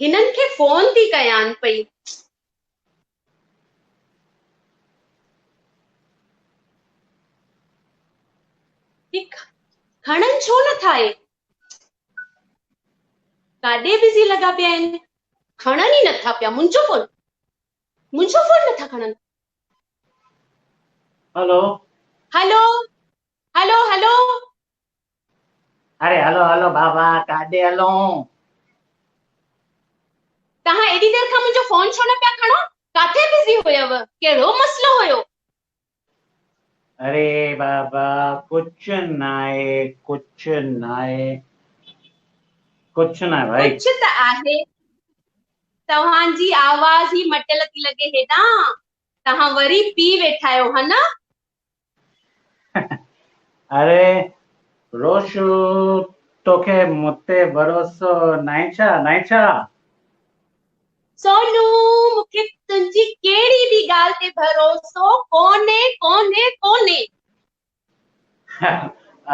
هنن کي فون ٿي ڪيان پئي. هي کڻن ڇو نٿا اهي؟ ڪاڏي بزي لڳا پيا آهن؟ کڻن ئي نٿا پيا منهنجو فون منهنجو فون نٿا کڻن. هلو. هلو هلو هلو. اري هلو هلو بابا ڪاڏي هلون. توهان ايڏي دير کان منهنجو فون ڇو نه پيا کڻو؟ ڪاٿي بزي هيو؟ ڪهڙو مسئلو هيو؟ اري بابا ڪجهه ناهي ڪجهه ناهي ڪجهه ناهي ڀائي. ڪجهه ته آهي. توهان جي آواز ئي مٽيل ٿي لڳي هيڏانهن. توهان وري پي ويٺا آهيو ها نه؟ اري روشو توکي مون تي ڀروسو ناهي ڇا ناهي ڇا؟ سونو مون کي تنهنجي ڪهڙي به ڳالهه تي ڀروسو ڪونهي ڪونهي ڪونهي.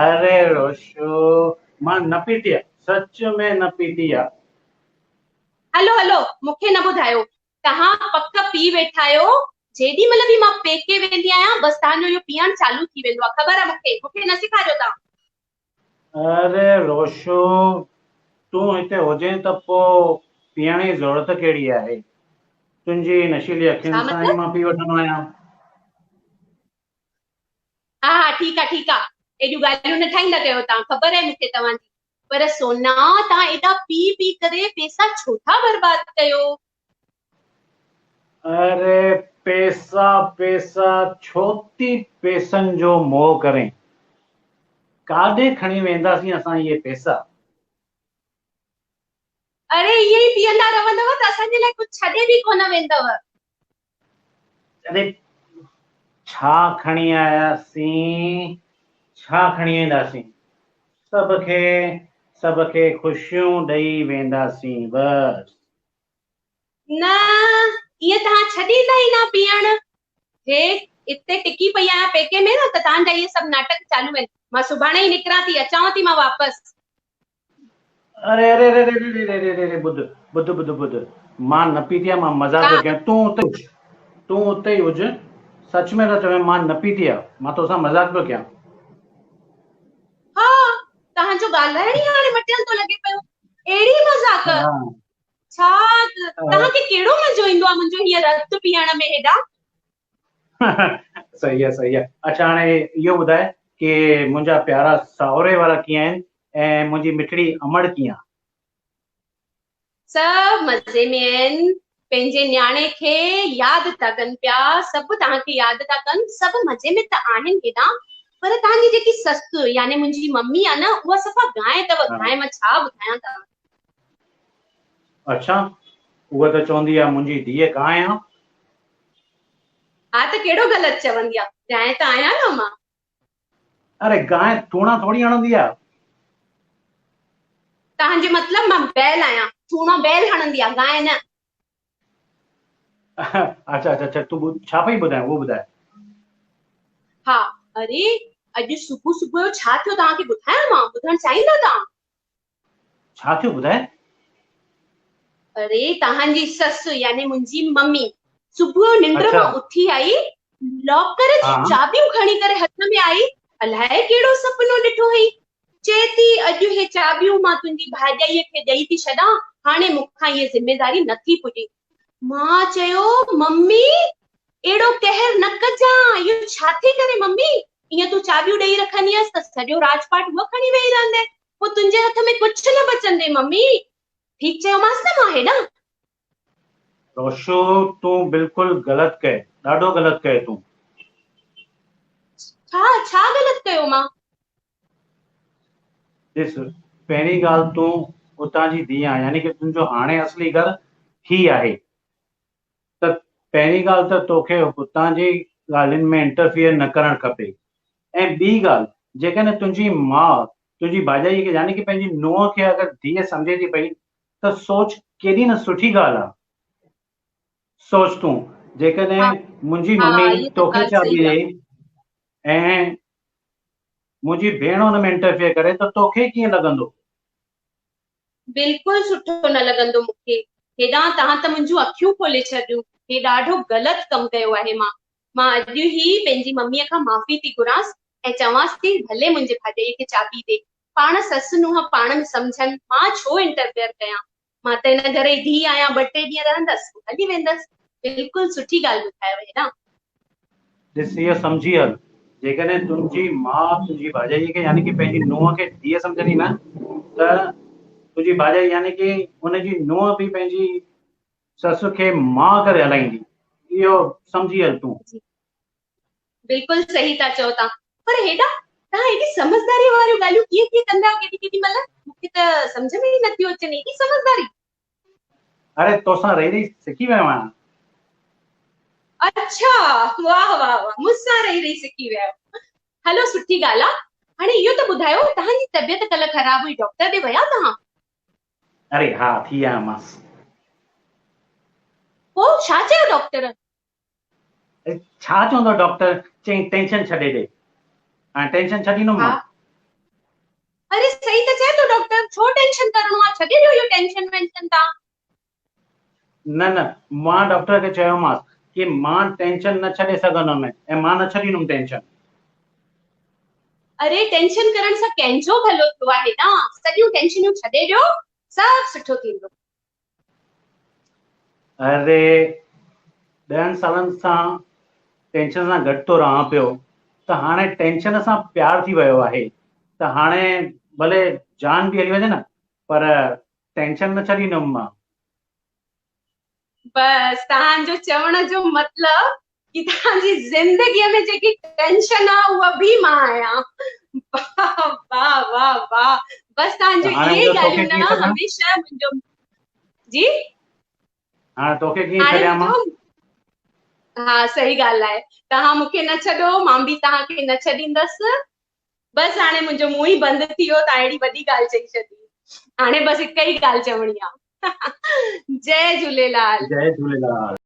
اري روشو مان نه پيتي آ سچ ۾ نه پيتي آ. هلو هلو مون کي نه ٻڌايو توهان پڪ پي ويٺا آهيو، جيڏي مهل به مان پيڪي ويندي آهيان بس توهان جو اهو پيئڻ چالو ٿي ويندو آهي، خبر آهي مون کي، مون کي نه سيکاريو توهان. اري روشو، تون هتي هجين ته پوء پيئڻ جي ضرورت ڪهڙي آهي؟ تنهنجي نشيلي اکين ڇا سان ئي مطلب؟ مان پي وٺندو آهيان. ها ها ٺيڪ آ ٺيڪ آ، ايڏيون ڳالهيون نه ٺاهيندا ڪيو توهان، خبر آهي مون کي توهان جي. پر سونا، توهان ايڏا پي پي ڪري پيسا ڇو ٿا برباد ڪيو؟ اري پيسا پيسا ڇو ٿي پيسن جو موهه ڪرين؟ ڪاڏي کڻي وينداسين اسان اهي پيسا؟ اري ائين ئي پيئندا رهندؤ ته اسان جي لاء ڪجهه ڇڏي به ڪونه ويندؤ. اري ڇا کڻي آياسين ڇا کڻي وينداسين؟ سڀ کي سڀ کي خوشيون ڏئي وينداسين بس. نه ائين توهان ڇڏيندا ئي نه پيئڻ. هي اتي ٽڪي پئي آهيان پيڪي ۾ نه ته توهان جا اهي سڀ ناٽڪ چالو آهن. مان سڀاڻي ئي نڪران ٿي اچانو ٿي مان واپس. اري اري اري اري اري اري اري اري ٻڌ ٻڌ ٻڌ ٻڌ مان نه پيتي آ مان مذاق ڇا؟ پيو ڪيان تون اتي هج تون اتي ئي هج سچ ۾ ٿو چوين مان نه پيتي آ مان توسان مذاق پيو ڪيان. ها توهان جو ڳالهائڻ ئي هاڻي مٽيل ٿو لڳي پيو. اهڙي مذاق. ها ڇا توهان کي ڪهڙو مزو ايندو آهي منهنجو هيئن رت پيئڻ ۾ هيڏا؟ صحيح آهي صحيح آهي اڇا هاڻي اهو ٻڌاء ڪي منهنجا پيارا ساهوري وارا ڪيئن آهن ۽ منهنجي مٺڙي امڙ ڪيئن آهي؟ سڀ مزي ۾ آهن پنهنجي نياڻي کي ياد ٿا ڪن پيا سڀ توهان کي ياد ٿا ڪن سڀ مزي ۾ ته آهن هيڏانهن پر توهان جي جيڪي سس يعني منهنجي ممي آهي نه اها صفا گانء اٿو گانء مان ڇا ٻڌايان توهان کي. اڇا، اها ته چوندي آ منهنجي ڌيء گانء آ. ها ته ڪهڙو غلط چوندي آ، گانء ته آهيان نه مان. اري گانء ٿوڻا ٿوري هڻندي آ. توهان جو مطلب مان بيل آهيان، ٿوڻا بيل هڻندي آ، گانء نه. اڇا اڇا اڇا تون ڇا پئي ٻڌائين اهو ٻڌاء. ها اري اڄ صبح صبح جو ڇا ٿيو توهان کي ٻڌايان مان، ٻڌڻ چاهيندا توهان؟ ڇا ٿيو ٻڌاء؟ اري توهان جي سس يعني منهنجي ممي صبح جو ننڊ مان اٿي آئي لاڪر جون چاٻيون کڻي ڪري هٿ ۾ آئي الائي ڪهڙو سپنو ڏٺو هئي چئي ٿي اڄ هي چاٻيون مان تنهنجي ڀاڄائيء کي ڏئي ٿي ڇڏان هاڻي مون کان هيء ذميداري نٿي پڄي مان چيو، ممي! اهڙو قهر نه ڪجان، اهو ڇا ٿي ڪرين ممي؟ ائين تون چاٻيون ڏئي رکندينس ته سڄو راڄ پاٽ هوء کڻي ويهي رهندي، پوء تنهنجي هٿ ۾ ڪجهه نه بچندي ممي! ٺيڪ چيومانس نه مان هيڏانهن؟ روشو، تون بلڪل غلط ڪئي، ڏاڍو غلط ڪئي تون. ڇا؟ ڇا غلط ڪيو مان؟ ڏس، پهرين ڳالهه تون اتان جي ڌيء آهين، يعني ڪه تنهنجو هاڻي اصلي گهر هي آهي ته پهرين ڳالهه ته توکي هتان جي ڳالهين ۾ انٽرفيئر نه ڪرڻ کپي ۽ ٻي ڳالهه جيڪڏهن تنهنجي ماء تنهنجي ڀاڄائيء کي يعني ڪه پنهنجي نونهن کي اگر ڌيء سمجهي ٿي پئي ته سوچ ڪيڏي نه سٺي ڳالهه آهي. سوچ تون جيڪڏهن منهنجي ممي توکي چاٻي ڏئي ۽ منهنجي ڀيڻ ان ۾ انٽرفيئر ڪري ته توکي ڪيئن لڳندو؟ بلڪل سٺو نه لڳندو مون کي. هيڏانهن توهان ته منهنجون اکيون کولي ڇڏيون. هي ڏاڍو غلط ڪم ڪيو آهي مان. مان اڄ ئي پنهنجي مميء کان معافي ٿي گهرانس ۽ چوانس ٿي ڀلي منهنجي ڀاڄائيء کي چاٻي ڏي. پاڻ سس نونهن پاڻ ۾ سمجهن، مان ڇو انٽرفيئر ڪيان. مان ته هن گهر جي ڌيء آهيان، ٻه ٽي ڏينهن رهندس پوء هلي ويندس. بلڪل سٺي ڳالهه ٻڌايو هيڏانهن. ڏس اهو سمجهي هل، جيڪڏهن تنهنجي ماء تنهنجي ڀاڄائيء کي يعني ڪه پنهنجي نونهن کي ڌيء سمجهندي نه ته تنهنجي ڀاڄائي يعني ڪه ان جي نونهن به پنهنجي سس کي ماء ڪري هلائيندي. اهو سمجهي هل تون. جي بلڪل صحيح ٿا چئو توهان پر هيڏا توهان ايڏي سمجهداري واريون ڳالهيون ڪيئن ڪيئن ڪندا آهيو ڪيڏي ڪيڏي مهل مون کي ته سمجهه ۾ ئي نٿيون اچن ايڏي سمجهداري. اري توسان رهي رهي سکي ويو آهيان. اڇا واهه واهه واهه مون سان رهي رهي سکي ويا آهيو هلو سٺي ڳالهه آهي هاڻي اهو ته ٻڌايو توهان جي طبيعت ڪلهه خراب هئي ڊاڪٽر ڏي ويا توهان؟ اري ها ٿي آيومانس. پوء ڇا چيو ڊاڪٽر؟ ڇا چوندو ڊاڪٽر، چيائين ٽينشن ڇڏي ڏي. هاڻي ٽينشن ڇڏيندم مان. اري صحيح ته چئي ٿو ڊاڪٽر، ڇو ٽينشن ڪرڻو آ، ڇڏي ڏيو اهو ٽينشن وينشن توهان. نه نه مان ڊاڪٽر کي چيومانس ڪي مان ٽينشن نه ڇڏي سگهندم ۽ مان نه ڇڏيندم ٽينشن. اري ٽينشن ڪرڻ سان ڪنهن جو ڀلو ٿيو آهي نه، سڄيون ٽينشنيون ڇڏي ڏيو، سڀ سٺو ٿيندو. اري ڏهن سالن سان ٽينشن سان گڏ ٿو رهان پيو ته هاڻي ٽينشن سان پيار ٿي ويو آهي ته هاڻي ڀلي جان به هلي وڃي نه پر ٽينشن نه ڇڏيندم مان. بس توهان جو چوڻ جو مطلب ڪي توهان جي زندگيء ۾ جيڪي ٽينشن آ اها به مان آهيان. واهه واهه واهه واهه بس توهان ته جون هاڻي اهي ئي ٻڌاء توکي ڳالهيون ڪيئن نه ڇڏان؟ هميشه منهنجو جي هاڻي توکي ڪيئن هاڻي ڇڏيان مان؟ منهنجو ها صحيح ڳالهه آهي توهان مون کي نه ڇڏو مان به توهان کي نه ڇڏيندس بس هاڻي منهنجو منهن ئي بند ٿي ويو توهان اهڙي وڏي ڳالهه چئي ڇڏي هاڻي بس هڪ ئي ڳالهه چوڻي آ جئي جهوليلال. جئي جهوليلال.